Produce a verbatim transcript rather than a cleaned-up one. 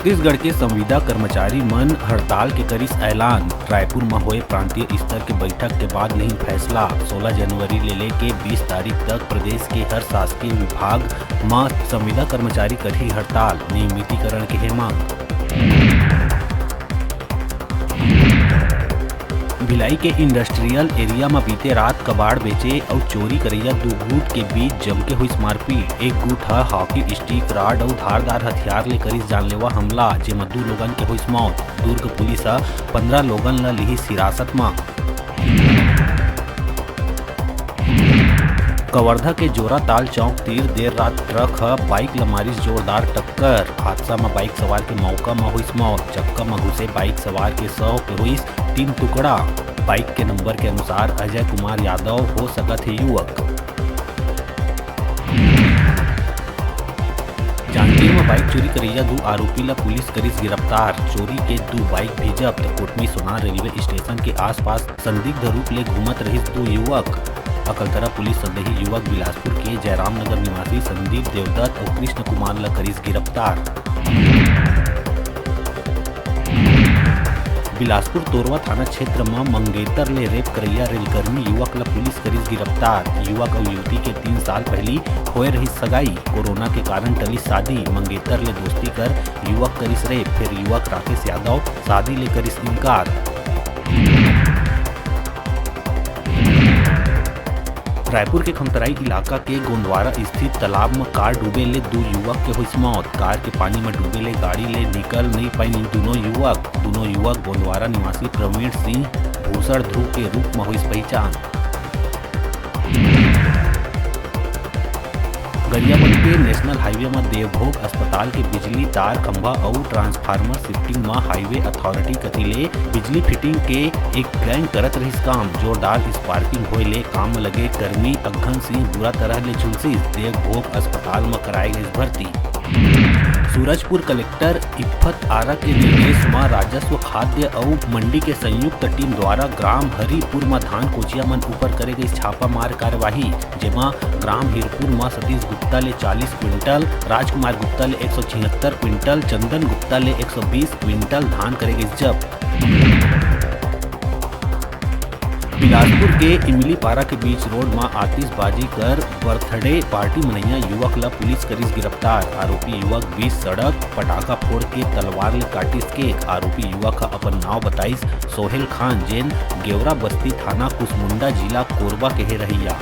छत्तीसगढ़ के संविदा कर्मचारी मन हड़ताल के करिस ऐलान। रायपुर म होए प्रांतीय स्तर के बैठक के बाद लिहिन फैसला। सोलह जनवरी ले लेके बीस तारीख तक प्रदेश के हर शासकीय विभाग म संविदा कर्मचारी करही हड़ताल, नियमितीकरण के हे मांग। भिलाई के इंडस्ट्रियल एरिया म बीते रात कबाड़ बेचे अउ चोरी करइया दू गुट के बीच जमके होइस मारपीट। एक गुट ह हॉकी स्टिक, राड अउ धारदार हथियार ले करिस जानलेवा हमला, जेमा दू लोगन के होइस मौत। दुर्ग पुलिस ह पंद्रह लोगन ल लिहिस हिरासत म। कवर्धा के जोराताल चौक तीर देर रात ट्रक ह बाइक ल मारिस जोरदार टक्कर। हादसा म बाइक सवार के मौका म होइस मौत। चक्का म घुसे बाइक सवार के शव के होइस तीन टुकड़ा। बाइक के नंबर के अनुसार अजय कुमार यादव हो सकत हे युवक। जांजगीर म बाइक चोरी करइया दू आरोपी ल पुलिस करिस गिरफ्तार। चोरी के दू बाइक भी जब्त। कोटमी सोनार रेलवे स्टेशन के आसपास संदिग्ध रूप ले घूमत रहिस दू युवक। अकलतरा पुलिस संदेही युवक बिलासपुर के जयराम नगर निवासी संदीप देवदत्त अउ कृष्ण कुमार ल करिस गिरफ्तार। बिलासपुर तोरवा थाना क्षेत्र म मंगेतर ले रेप करइया रेलकर्मी युवक ल पुलिस करिस गिरफ्तार। युवक अउ युवती के तीन साल पहिली होए रहिस सगाई। कोरोना के कारण टलिस शादी। मंगेतर ले दोस्ती कर युवक करिस रेप, फेर युवक राकेश यादव शादी ले करिस इनकार। रायपुर के खमतराई इलाका के गोंदवारा स्थित तालाब म कार डूबे ले दू युवक के होइस मौत। कार के पानी म डूबे ले गाड़ी ले निकल नइ पाइन दूनों युवक। दूनों युवक गोंदवारा निवासी प्रवीण सिंह, भूषण ध्रुव के रूप म होइस पहिचान। गरियाबंद के नेशनल हाईवे म देवभोग अस्पताल के बिजली तार खंभा अउ ट्रांसफार्मर शिफ्टिंग म हाईवे अथॉरिटी कति ले बिजली फिटिंग के एक गैंग करत रहिस काम। जोरदार स्पार्किंग होए ले काम म लगे कर्मी अघन सिंह बुरा तरह ले झुलसिस। देवभोग अस्पताल म कराए गइस भर्ती। सूरजपुर कलेक्टर इफ्फत आरा के निर्देश म राजस्व, खाद्य अउ मंडी के संयुक्त टीम द्वारा ग्राम हरिपुर म धान कोचिया मन ऊपर करे गइस छापामार कार्यवाही, जेमा ग्राम हरिपुर म सतीश गुप्ता ले चालीस क्विंटल, राजकुमार गुप्ता ले एक सौ छिहत्तर क्विंटल, चंदन गुप्ता ले एक सौ बीस क्विंटल धान करे गइस जब्त। बिलासपुर के इमलीपारा के बीच रोड म आतिशबाजी कर बर्थडे पार्टी मनइया युवक ल पुलिस करिस गिरफ्तार। आरोपी युवक बीच सड़क पटाखा फोड़ के तलवार ले काटिस केक। आरोपी युवक ह अपन नाव बताइस सोहेल खान, जेन गेवरा बस्ती थाना कुसमुंडा जिला कोरबा के हे रहइया।